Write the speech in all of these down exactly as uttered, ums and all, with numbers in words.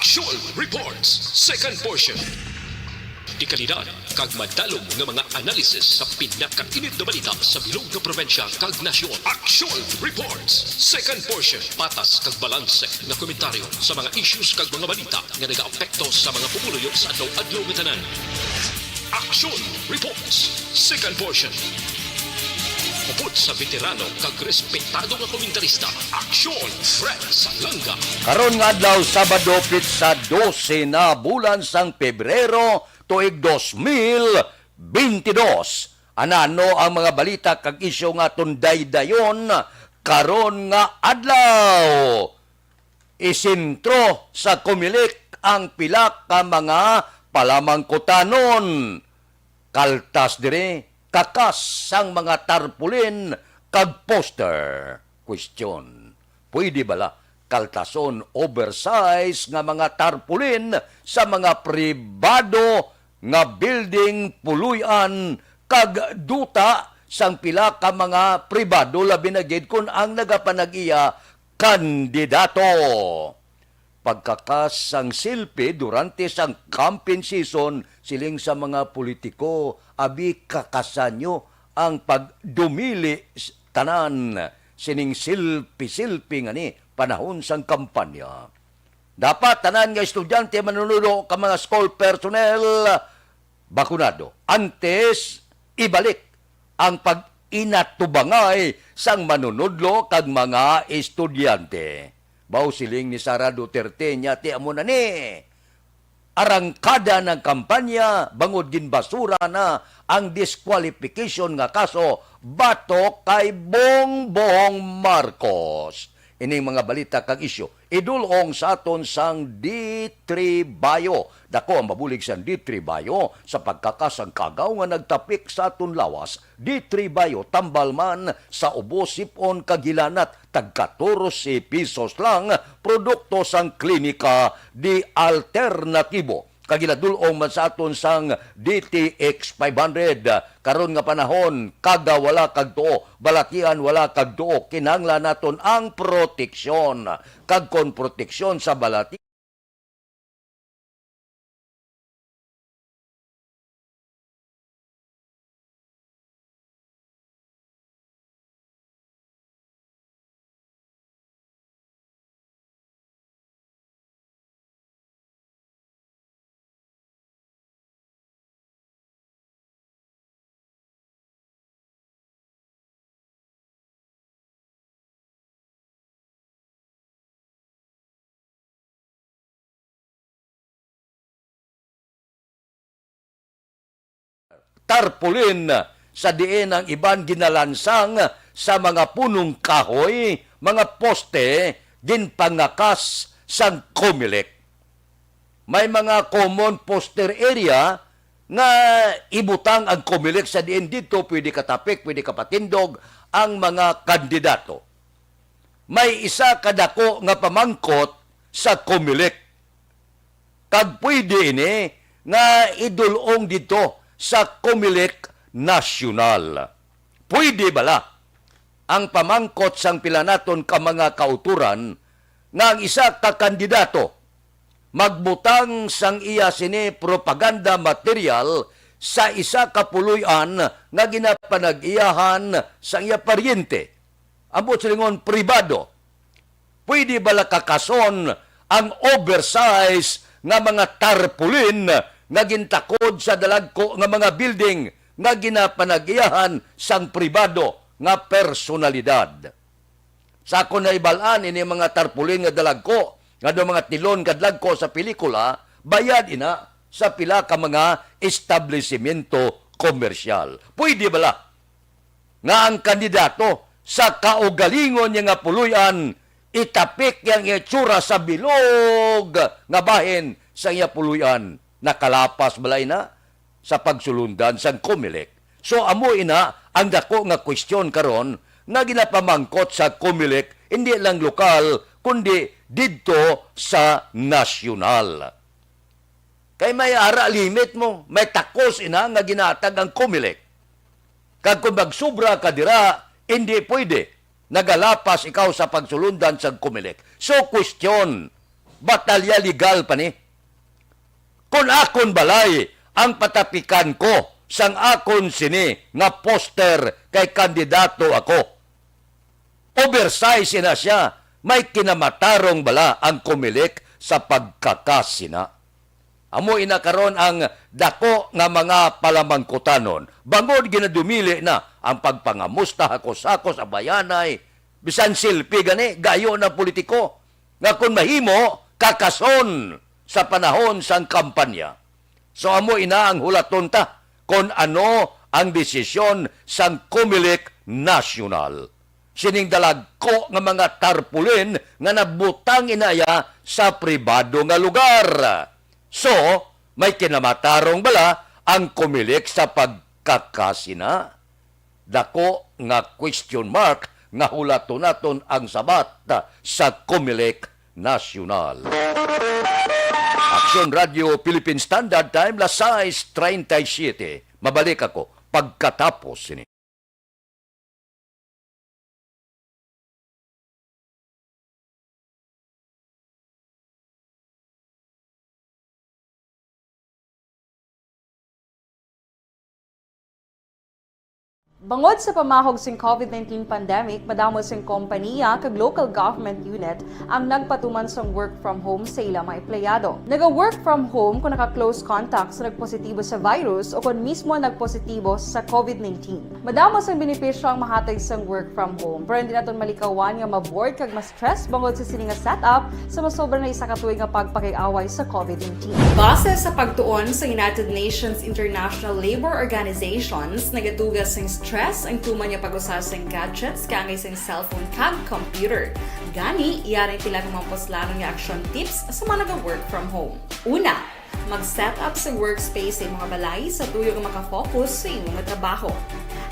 Action Reports, second portion. Dekalidad kag madalom nga mga analysis sa pinakainit nga balita sa bilog nga probinsya kag nasyon. Action Reports, second portion. Patas kag balanse nga komentaryo sa mga issues kag mga balita nga nagaapekto sa mga pumuluyo sa adlaw-adlaw nga tanan. Action Reports, second portion. Upod sa veterano kag respetado nga komentarista, Action Fred Salanga. Karon nga adlaw, Sabado, petsa dose na, bulan sang Pebrero, tuig dos mil bentidós. Anano ang mga balita kag isyu nga aton daydayon karon nga adlaw? Isentro sa Comelec ang pila ka mga palamangkutanon. Kaltas diri, kakas sang mga tarpaulin kag poster. Question: pwede bala kaltason oversize nga mga tarpaulin sa mga pribado nga building, puloy-an kag duta sang pila ka mga pribado, labi na gid kon ang nagapanag-iya kandidato? Pagkakas sang selfie durante sang campaign season, siling sa mga politiko, abi, kakasan nyo ang pagdumili s-, tanan sining selfie-selfie ngani panahon sang kampanya. Dapat tanan nga estudyante, manunodlo kag mga school personnel bakunado. Antes, ibalik ang pag-inatubangay sang manunodlo kag mga estudyante. Baw siling ni Sara Duterte, niya ti amo na ni. Arangkada ng kampanya bangod ginbasura na ang disqualification nga kaso batok kay Bongbong Marcos. Ining mga balita kag isyu idul-ong sa aton sang D three Bio. Dako ang mabulig sang D three Bio sa pagkakas sang kagaw nga nagtapik sa aton lawas. D three Bio, tambal man sa ubo, sip-on kag hilanat, tag katorse pesos lang, produkto sang Klinika de Alternatibo. Kag ginadul-ong man sa aton sang D T X five hundred. Karon nga panahon, kagaw wala kag tuo, balatian wala kag tuo, kinahanglan naton ang proteksyon. Kag kon proteksyon sa balatian, tarpaulin, sa diin ang iban ginalansang sa mga punong kahoy, mga poste, ginpangakas sang Comelec. May mga common poster area nga ibutang ang Comelec sa diin didto pwede katapik, pwede kapatindog ang mga kandidato. May isa ka dako nga pamangkot sa Comelec, kag pwede ini nga idul-ong didto sa Comelec National. Pwede bala ang pamangkot sang pila naton ka mga kautoran nga ang isa ka kandidato magbutang sang iya sini propaganda material sa isa ka puloy-an nga ginapanag-iyahan sang iya paryente? Ambot silingon, pribado. Pwede bala kakason ang oversize nga mga tarpaulin nga gintakod sa dalagko nga mga building nga ginapanag-iyahan sang pribado nga personalidad? Sa akon naibal-an, ini mga tarpaulin nga dalagko, nga daw mga tilon nga dalagko sa pelikula, bayad ina sa pila ka mga establisimento komersyal. Pwede bala nga ang kandidato sa kaugalingon niya nga puloy-an, itapik niya ang itsura sa bilog nga bahin sa iya puloy-an? Nakalapas bala ina sa pagsulundan sang Comelec? So, amo ina ang dako nga kwestiyon karon nga ginapamangkot sa Comelec, hindi lang lokal, kundi didto sa nasyonal. Kay may ara limit mo, may takos ina nga ginahatag ang Comelec. Kag kung magsubra ka dira, hindi pwede. Nagalapas ikaw sa pagsulundan sang Comelec. So, question, Batalya legal pa ni. Kon akon balay ang patapikan ko sang akon sini nga poster kay kandidato ako. Oversize ina siya, may kinamatarong bala ang Comelec sa pagkakasina? Amo ina karon ang dako nga mga palamangkutanon, bangod ginadumili na ang pagpangamusta hakos-hakos, abayanay, bisan selfie gani, gayo na politiko, nga kon mahimo, kakason sa panahon sang kampanya. So, amo ina ang hulaton ta kon ano ang desisyon sang Comelec National. Sining dalagko nga mga tarpaulin nga nabutang inaya sa pribado nga lugar. So, may kinamatarong bala ang Comelec sa pagkakasina? Dako nga question mark nga hulaton naton ang sabat sa Comelec National. Aksyon Radio Philippine Standard Time, las sais treinta y siete. Mabalik ako pagkatapos sini. Bangod sa pamahog sing covid nineteen pandemic, madamo sing kompaniya kag local government unit ang nagpatuman sang work from home sa ila mga empleyado. Naga-work from home kon naka-close contact sa nagpositibo sa virus o kon mismo nagpositibo sa covid nineteen. Madamo sang benepisyo ang mahatag sang work from home, pero hindi naton malikawan nga ma-bored kag ma-stress bangod sa sini nga setup sa masobra na isa ka tuig nga pagpakig-away sa covid nineteen. Base sa pagtuon sa United Nations International Labor Organizations, nagatuga sing stress ang tuman nga pag-usa sing gadgets kaangay sing cellphone kag computer. Gani, yari ang pila ka mga puslanon nga action tips sa mga naga-work from home. Una, mag-set up sa workspace sa imong balay sa tuyo nga makafocus sa imong trabaho.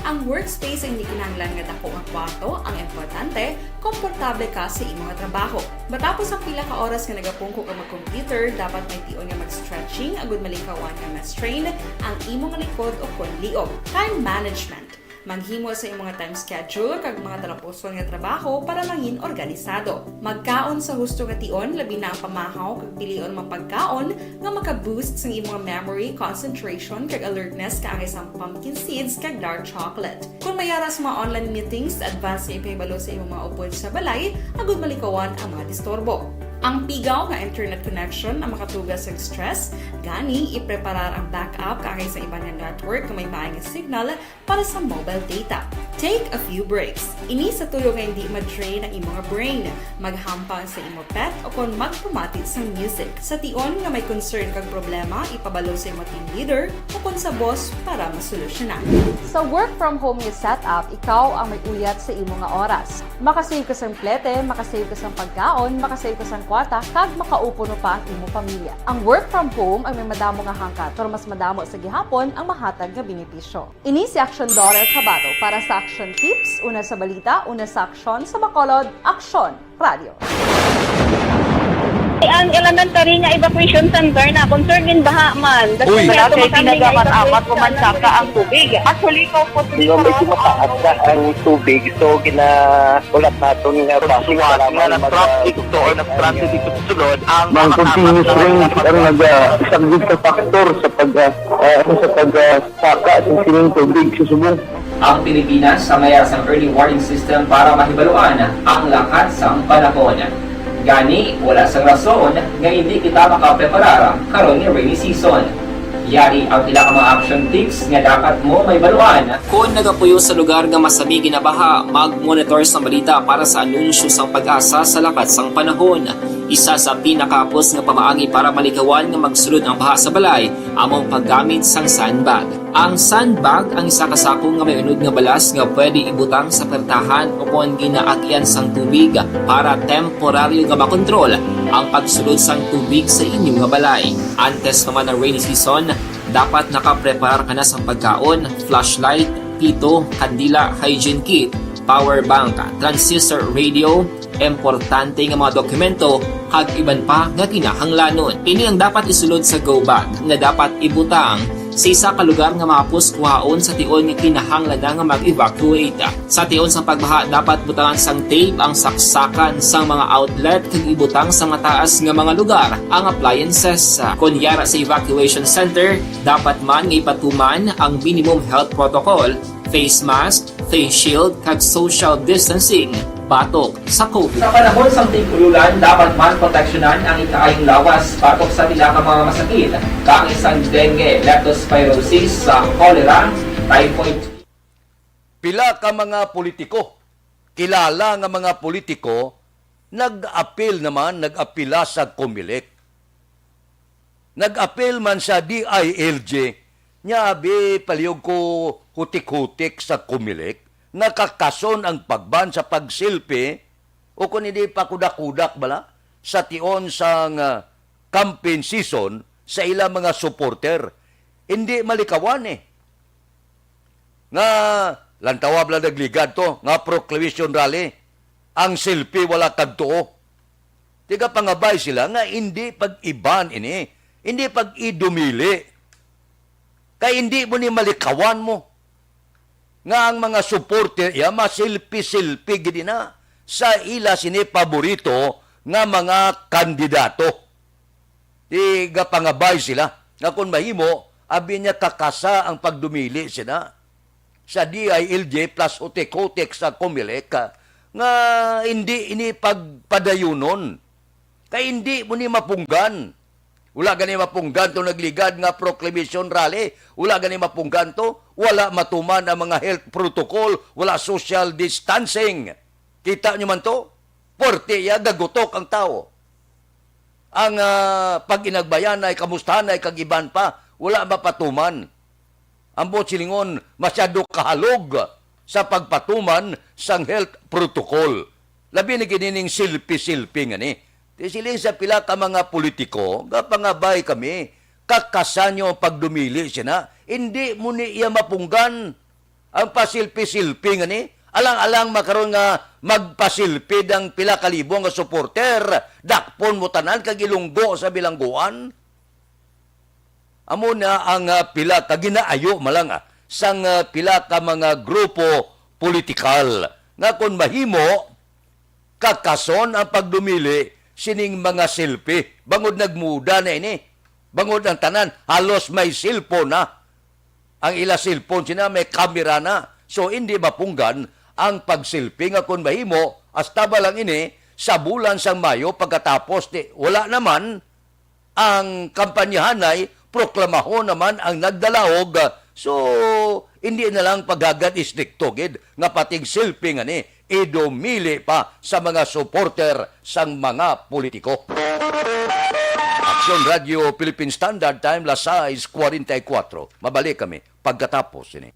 Ang workspace ay hindi kinahanglan nga dako nga kwarto, ang importante, komportable ka sa imong trabaho. Matapos ang pila ka oras nga nagapungko ka mag-computer, dapat may tion nga mag-stretching agud malikawan nga ma-strain ang imong likod o kon liog. Time management. Maghimo sa imong time schedule kag mga talapuson nga trabaho para mangin organisado. Magkaon sa husto nga tion, labi na ang pamahaw kag pilion mga pagkaon nga maka-boost sang imong memory, concentration, kag alertness kaangay sang pumpkin seeds kag dark chocolate. Kon may ara sa mga online meetings, advance nga ipahibalo sa imong mga upod sa balay agud malikawan ang mga disturbo. Ang pigaw nga internet connection ang makatuga sa stress, gani ipreparar ang backup kaangay sa iban nga network nga may maay nga signal para sa mobile data. Take a few breaks. Ini sa tuyo nga hindi ma-drain ang imong brain, maghampang sa imo pet, o kon magpamati sang music. Sa tion nga may concern kag problema, ipabalo sa imo team leader o kon sa boss para masolusyonan. Sa work from home nga setup, ikaw ang may uyat sa imo nga oras. Makasave ka sang plete, makasave ka sang pagkaon, makasave ka sang kwarta, kag makaupuno pa ang imo pamilya. Ang work from home ang may madamo nga hangkat, pero mas madamo sa gihapon ang mahatag nga benepisyo. Ini si Aksyon Daughter Cabato para sa Aksyon Tips, una sa balita, una sa aksyon, sa Bacolod, Aksyon Radio. Ang elementary nga evacuation center na concerned in baha man. Uy. Wala sila tinaga man amat o mansaka ang tubig. Actually, ikaw po, di ba, medyo mataas na ang tubig, so gina-, ulat naton nga traffic nga na-traffic to or na-stranded dito sa sulod ang mga continuous rain ang nag-, ah, isa gid sa factor sa pag, ah, ah, ano, sa pag, ah, saka sa sining tubig sa subong. Ang Pilipinas sa mayar sang early warning system para mahibaluan ang lakat sang panahon. Gani, wala sang rason nga hindi kita makapreparar karon nga rainy season. Yari ang pila ka mga action tips nga dapat mo mahibaluan. Kon nagapuyo sa lugar nga masami ginabaha, mag-monitor sa balita para sa anunsyo sang PAGASA sa lakat sang panahon. Isa sa pinakahapos nga pamaagi para malikawan nga magsulod ang baha sa balay amo ang paggamit sang sandbag. Ang sandbag ang isa ka sako nga may unod nga balas nga pwede ibutang sa pertahan o kon ginaagyan sang tubig para temporaryo nga makontrol ang pagsulod sang tubig sa inyo nga balay. Antes pa man ang rainy season, dapat nakapreparar ka na sang pagkaon, flashlight, pito, kandila, hygiene kit, power bank, transistor radio, importante nga mga dokumento, kag iban pa nga kinahanglanon. Ini ang dapat isulod sa go bag nga dapat ibutang Sa isa ka lugar nga mahapos kuhaon sa tion nga kinahanglan na nga mag-evacuate. Sa tion sang pagbaha, dapat butangan sang tape ang saksakan sang mga outlet kag ibutang sa mataas nga mga lugar ang appliances. Kon yara sa evacuation center, dapat man nga ipatuman ang minimum health protocol, face mask, face shield, kag social distancing batok sa COVID. Sa panahon sang tig-ululan, dapat man proteksyonan ang ikaayong lawas batok sa pila ka mga masakit, kaangay sang dengue, leptospirosis, sa cholera, typhoid. Pila ka mga politiko, kilala nga mga politiko, nag-apil naman, nag-apila sa Comelec. Nag-apil man sa D I L G, nya abi palihog ko hutik-hutik sa Comelec, nga kakason ang pagban sa pag-selfie, o kon hindi pa kudak-kudak bala, sa tion sang, ah, campaign season sa ila mga supporter. Hindi malikawan eh. Nga, lantawa bala nagligad to, nga proclamation rally, ang selfie wala kag tuo. Tigapangabay sila nga hindi pag-iban ini, hindi pag-idumili. Kay hindi mo ni malikawan mo nga ang mga supporter iya masilpi-silpi gid na sa ila sini paborito nga mga kandidato. Tigapangabay sila nga kon mahimo, abi niya kakasa ang pagdumili sina sa D I L G plus hutik-hutik sa Comelec, ah, nga hindi ini pagpadayunon. Kay hindi mo ni mapunggan. Wala gani mapunggan to nagligad nga proclamation rally. Wala gani mapunggan to. Wala matuman ang mga health protocol. Wala social distancing. Kita nyo man to? Puwerte iya, gagutok ang tawo. Ang, ah, pag-inagbayanay, kamustahanay, kag iban pa, wala mapatuman. Ang buot silingon, masyado kahalog sa pagpatuman sang health protocol. Labi na gid ining silpi-silpi nga ni. Di siling sa pila ka mga politiko, gapangabay kami, kakasan nyo ang pagdumili sina. Hindi mo ni iya mapunggan ang pasilpi-silpi nga ni. Alang-alang makaron nga magpasilpi ang pila ka libo nga supporter, dakpon mo tanan kag ilunggo sa bilangguan. Amo na ang, ah, pila ka ginaayo malang, ah, sang, ah, pila ka mga grupo politikal nga kon mahimo, kakason ang pagdumili sining mga selfie. Bangod nagmuda na ini. Bangod ang tanan, halos may cellphone na. Ang ila cellphone sina may kamera na. So, hindi mapunggan ang pag-selfie nga kon mahimo, hasta ba lang ini sa bulan sang Mayo pagkatapos ti, wala naman ang kampanyahanay, proklamahon naman ang nagdalaog. So, hindi na lang paghagad istrikto gid nga pating selfie nga ni idumili pa sa mga supporter sang mga politiko. Aksyon Radio Philippine Standard Time, las sais cuarenta y cuatro. Mabalik kami pagkatapos sini.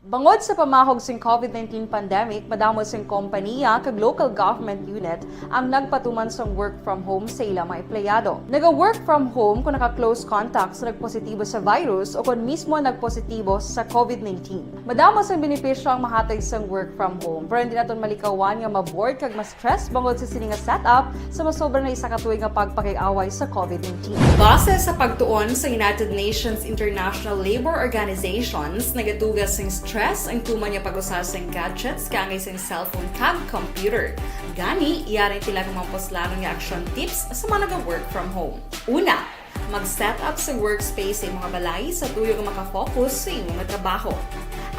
Bangod sa pamahog sing COVID nineteen pandemic, madamo sing kompaniya kag local government unit ang nagpatuman sang work from home sa ila mga empleyado. Naga-work from home kung naka-close contact sa nagpositibo sa virus o kon mismo nagpositibo sa COVID nineteen. Madamo sang benepisyo ang mahatag sang work from home, pero hindi naton malikawan nga ma-bored kag ma-stress bangod sa sini nga setup sa masobra na isa ka tuig nga pagpakig-away sa COVID nineteen. Base sa pagtuon sa United Nations International Labor Organizations, nagatuga sing stress ang tuman nga pag-usa sing gadgets kaangay sing cellphone kag computer. Gani, yari ang pila ka mga puslanon nga action tips sa mga naga-work from home. Una, mag-set up sa workspace sa imong balay sa tuyo nga makafocus sa imong trabaho.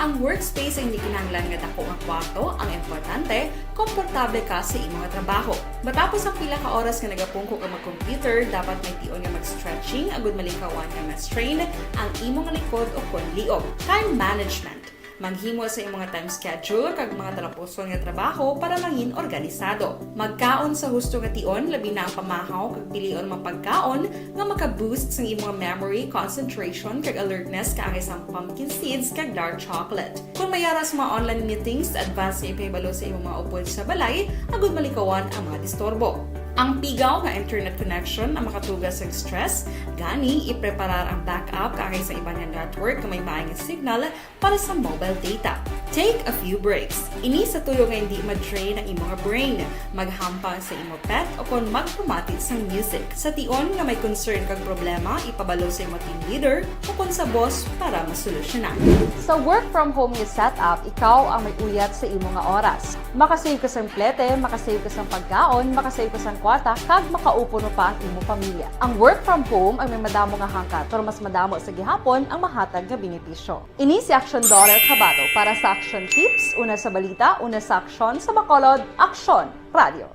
Ang workspace ay hindi kinahanglan nga dako nga kwarto, ang importante, komportable ka sa imong trabaho. Matapos ang pila ka oras nga nagapungko ka mag-computer, dapat may tion nga mag-stretching agud malikawan nga ma-strain ang imong likod o kon liog. Time management. Maghimo sa imong mga time schedule kag mga talapuson nga trabaho para mangin organisado. Magkaon sa husto nga tion, labi na ang pamahaw kag pilion mga pagkaon nga maka-boost sa imong memory, concentration, kag alertness kaangay sang pumpkin seeds kag dark chocolate. Kung may ara sa mga online meetings, advance nga ipahibalo sa imong mga upod sa balay agud malikawan ang mga disturbo. Ang pigaw nga internet connection ang makatuga sang stress, gani ipreparar ang backup kaakay sa iban nga network nga may maayong signal para sa mobile data. Take a few breaks. Ini sa tuyo nga hindi ma-drain ang imo nga brain, maghampang sa imo pet, o kon magpamati sang music. Sa tion nga may concern kag problema, ipabalo sa imo team leader o kon sa boss para masolusyonan. Sa work from home nga setup, ikaw ang may uyat sa imo nga oras. Makasave ka sang plete, makasave ka sang pagkaon, makasave ka sang kwarta, kag makaupo pa ang imo pamilya. Ang work from home ang may madamo nga hangkat, pero mas madamo sa gihapon ang mahatag nga benepisyo. Ini si Action Daughter Kabato para sa Action Tips, una sa balita, una sa aksyon, sa Bacolod, Aksyon Radio.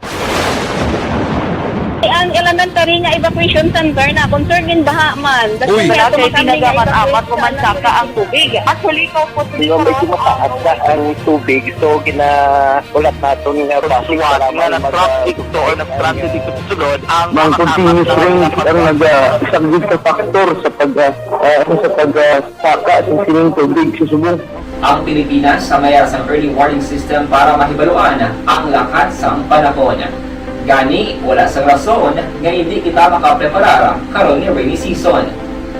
Ang elementary nga evacuation center na concerned in baha man. Uy, Wala kay tinaga man amat o mansaka ang tubig. Actually, ikaw po, medyo mataas na ang tubig, so ginahulat naton nga traffic nga nag-traffic to or nag-transit dito sa sulod ang mga continuous rain ang nag-, ah, isang good factor sa pag, ah, ah, sa pag, ah, saka sa sining tubig sa subong. Ang Pilipinas sa mayar sang early warning system para mahibaluan ang lakat sang panahon. Gani, wala sang rason nga hindi kita makapreparar karon nga rainy season.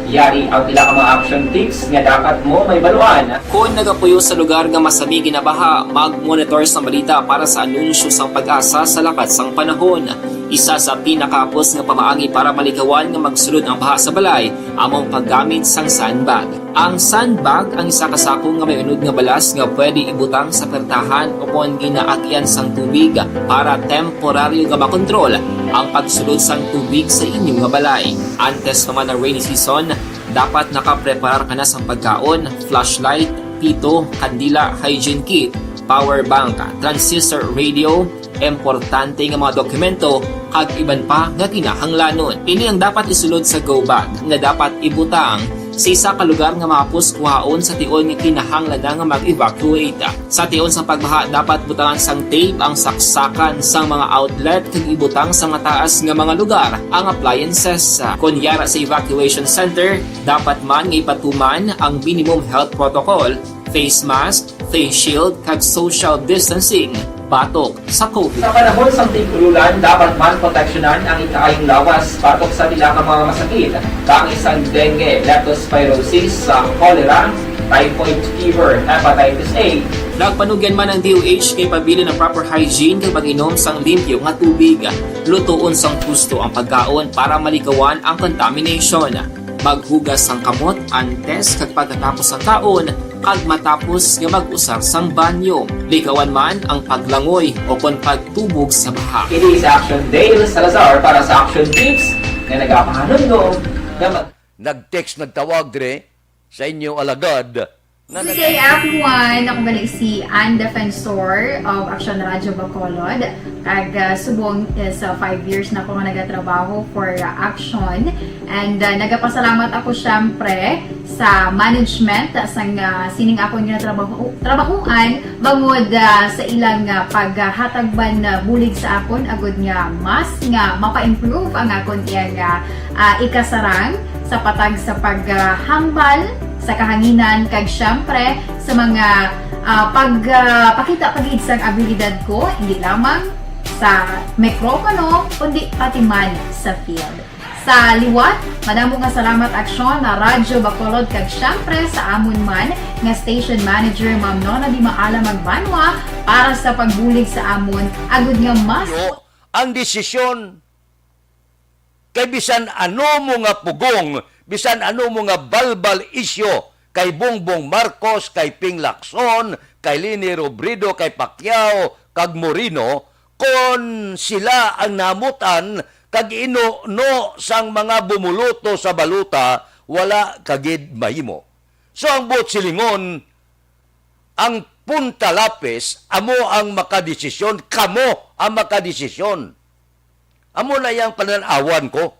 Yari ang pila ka mga action tips nga dapat mo mahibaluan. Kon nagapuyo sa lugar nga masami ginabaha, mag-monitor sang balita para sa anunsyo sang PAGASA sa lakat sang panahon. Isa sa pinakahapos nga pamaagi para malikawan nga magsulod ang baha sa balay amo ang paggamit sang sandbag. Ang sandbag ang isa ka sako nga may unod nga balas nga pwede ibutang sa pertahan o kon ginaagian sang tubig para temporaryo nga makontrol ang pagsulod sang tubig sa inyo nga balay. Antes pa man ang rainy season, dapat nakapreparar ka na sang pagkaon, flashlight, pito, kandila, hygiene kit, power bank, transistor radio, importante nga mga dokumento, kag iban pa nga kinahanglanon. Ini ang dapat isulod sa go bag nga dapat ibutang sa isa ka lugar nga mahapos kuhaon sa tion nga kinahanglan na nga mag-evacuate. Sa tion sang pagbaha, dapat butangan sang tape ang saksakan sang mga outlet kag ibutang sa mataas nga mga lugar ang appliances. Kon yara sa evacuation center, dapat man nga ipatuman ang minimum health protocol, face mask, face shield, kag social distancing batok sa COVID. Sa panahon sang tig-ululan, dapat man proteksyonan ang ikaayong lawas batok sa pila ka mga masakit, kaangay sang dengue, leptospirosis, sa cholera, typhoid fever, hepatitis A. Nagpanugyan man ang D O H nga ipabilin ang proper hygiene kag pag-inom sang limpyo nga tubig. Lutoon sang husto ang pagkaon para malikawan ang contamination. Maghugas sang kamot antes kag pagkatapos sang kaon, kag matapos nga mag-usar sang banyo. Likawan man ang paglangoy o kon pagtubog sa baha. Ini sa Action Dale Salazar para sa Action Tips nga nagapahanumdom nga mag- Nag-text, nagtawag dire sa inyo alagad. Good day, everyone! Ako gali si Ann Defensor of Action Radio Bacolod. Kag, ah, subong is, ah, five years na ako nga nagatrabaho for, ah, Action. And, ah, nagapasalamat ako, syempre, sa management, ah, sang, ah, sining akon nga trabaho, trabahuan, bangod, ah, sa ilang, ah, paghatag man, ah, bulig sa akon, agud nga mas nga mapa-improve ang akon iyang, ah, ah, ikasarang sa patag sa paghambal sa kahanginan, kag syempre sa mga, ah, pag, ah, pakita pa gid sang abilidad ko, hindi lamang sa mikropono, kundi pati man sa field. Sa liwat, madamo nga salamat, Aksyon na Radyo Bacolod, kag syempre sa amon man nga station manager, Ma'am Nona Di Maala Magbanwa, para sa pagbulig sa amon, agud nga mas Yo, ang desisyon kay bisan ano mo nga pugong, bisan ano mo nga balbal isyu kay Bongbong Marcos, kay Ping Lacson, kay Leni Robredo, kay Pacquiao, kag Moreno, kon sila ang namutan kag inuno sang mga bumuluto sa balota, wala ka gid mahimo. So, ang buot silingon, ang punta lapis, amo ang makadesisyon, kamo ang makadesisyon. Amo na yang panan-awan ko.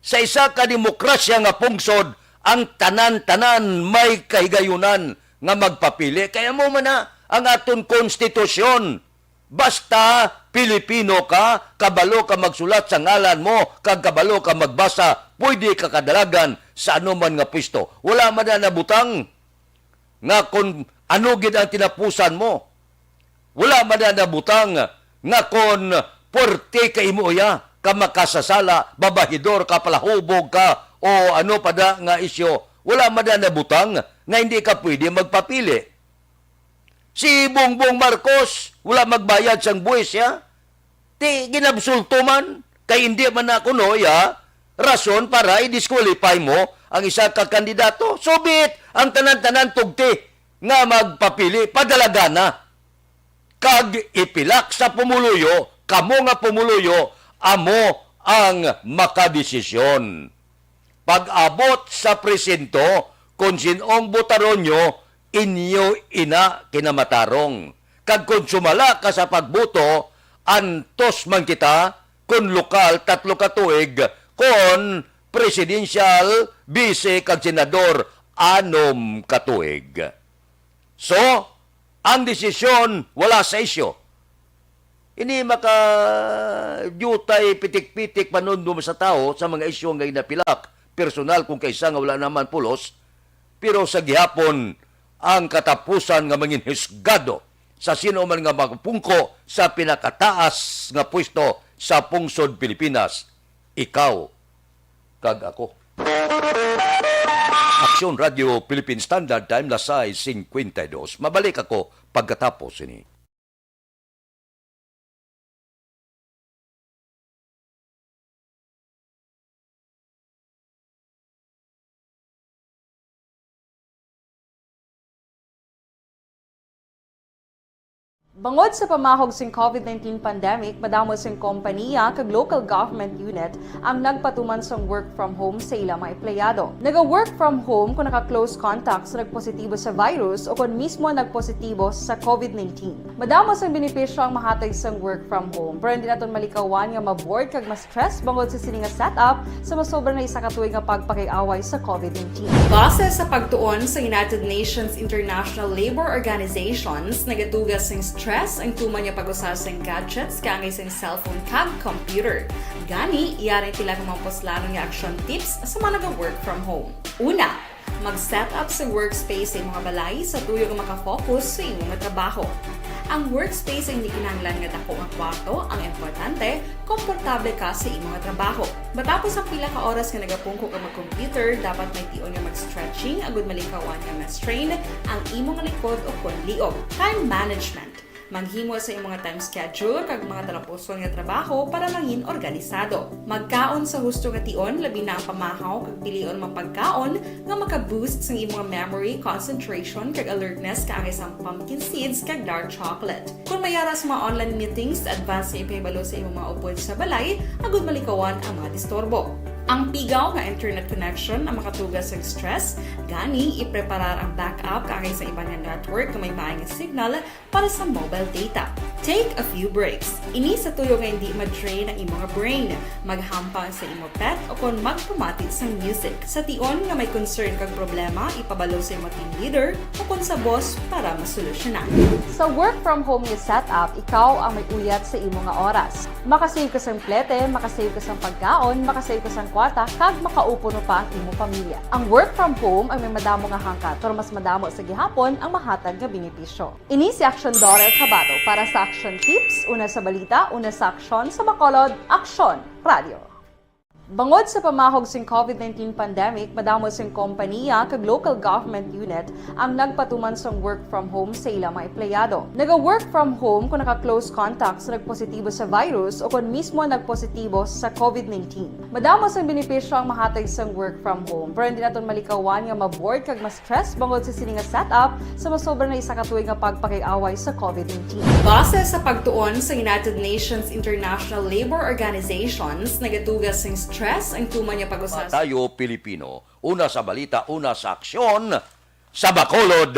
Sa isa ka demokrasya nga pungsod, ang tanan-tanan may kahigayunan nga magpapili. Kay amo man na ang aton konstitusyon. Basta Pilipino ka, kabalo ka magsulat sa ngalan mo, kag kabalo ka magbasa, pwede ka kadalagan sa anuman nga pwesto. Wala man na nabutang nga kon ano gid ang tinapusan mo. Wala man na nabutang nga kon puwerte ka imo, iya, ka makasasala, babahidor ka, palahubog ka, o ano pa da nga isyu, wala man da nabutang nga hindi ka pwede magpapili. Si Bongbong Marcos, wala magbayad sang buwis, ya. Ti, ginabsulto man, kay hindi man na kuno, ya, rason para i-disqualify mo ang isa ka kandidato. So be it, ang tanan-tanan tugti nga magpapili, padalaga na. Kag ipilak sa pumuluyo, kamo nga pumuluyo, amo ang makadesisyon. Pag-abot sa presinto, kon sin-ong botaron nyo, inyo ina kinamatarong. Kag kon sumala ka sa pagboto, antos man kita, kon lokal, tatlo ka tuig, kon presidential, bise, kag senador, anom ka tuig. So, ang desisyon wala sa isyu. Ini makadiyutay pitik-pitik panumdom sa tawo sa mga isyu nga ginapilak, personal kung kaisa nga wala naman pulos, pero sa gihapon ang katapusan nga mangin husgado sa sino man nga magpungko sa pinakataas nga pwesto sa pungsod Pilipinas, ikaw kag ako. Aksyon Radio Philippine Standard Time, las sais cincuenta y dos. Mabalik ako pagkatapos sini. Bangod sa pamahog sing covid nineteen pandemic, madamo sing kompaniya kag local government unit ang nagpatuman sang work from home sa ila mga empleyado. Naga-work from home kon naka-close contact sa nagpositibo sa virus o kon mismo nagpositibo sa covid nineteen. Madamo sang benepisyo ang mahatag sang work from home, pero hindi naton malikawan nga ma-bored kag ma-stress bangod sa sini nga setup sa masobra na isa ka tuig nga pagpakig-away sa covid nineteen. Base sa pagtuon sa United Nations International Labor Organizations, nagatuga sing stress ang tuman nga pag-usa sing gadgets kaangay sing cellphone kag computer. Gani, yari ang pila ka mga puslanon nga action tips sa mga naga-work from home. Una, mag-set up sa workspace sa imong balay sa tuyo nga makafocus sa imong trabaho. Ang workspace ay hindi kinahanglan nga dako nga kwarto, ang importante, komportable ka sa imong trabaho. Matapos ang pila ka oras nga nagapungko ka mag-computer, dapat may tion nga mag-stretching agud malikawan nga ma-strain ang imong likod o kon liog. Time management. Maghimo sa imong time schedule kag mga talapuson nga trabaho para mangin organisado. Magkaon sa husto nga tion, labi na ang pamahaw kag pilion mga pagkaon nga maka-boost sang imong memory, concentration, kag alertness kaangay sang pumpkin seeds kag dark chocolate. Kon may ara sa mga online meetings, advance nga ipahibalo sa imong mga upod sa balay agud malikawan ang mga disturbo. Ang pigaw nga internet connection ang makatuga sa stress, gani ipreparar ang backup kaangay sa iban nga network nga may maay nga signal para sa mobile data. Take a few breaks. Ini sa tuyo nga hindi ma-drain ang imong brain. Maghampang sa imo pet o kon magpamati sang music. Sa tion nga may concern kag problema, ipabalo sa imo team leader o kon sa boss para masolusyonan. Sa work from home nga setup, ikaw ang may uyat sa imo nga oras. Makasave ka sang plete, makasave ka sang pagkaon, makasave ka sang kwarta, kag makaupo pa ang imo pamilya. Ang work from home ay may madamo nga hangkat, pero mas madamo sa gihapon ang mahatag nga benepisyo. Ini si Aksyon Dorel Cabato para sa Aksyon Tips, una sa balita, una sa aksyon, sa Bacolod, Aksyon Radio. Bangod sa pamahog sing covid nineteen pandemic, madamo sing kompaniya kag local government unit ang nagpatuman sang work from home sa ila mga empleyado. Naga-work from home kon naka-close contact sa nagpositibo sa virus o kon mismo nagpositibo sa covid nineteen. Madamo sang benepisyo ang mahatag sang work from home, pero hindi naton malikawan nga ma-bored kag ma-stress bangod sa sini nga setup sa masobra na isa ka tuig nga pagpakig-away sa covid nineteen. Base sa pagtuon sa United Nations International Labor Organizations, nagatuga sing stress ang tuman nga pag-usa. Tayo Pilipino, una sa balita, una sa aksyon, sa Bacolod,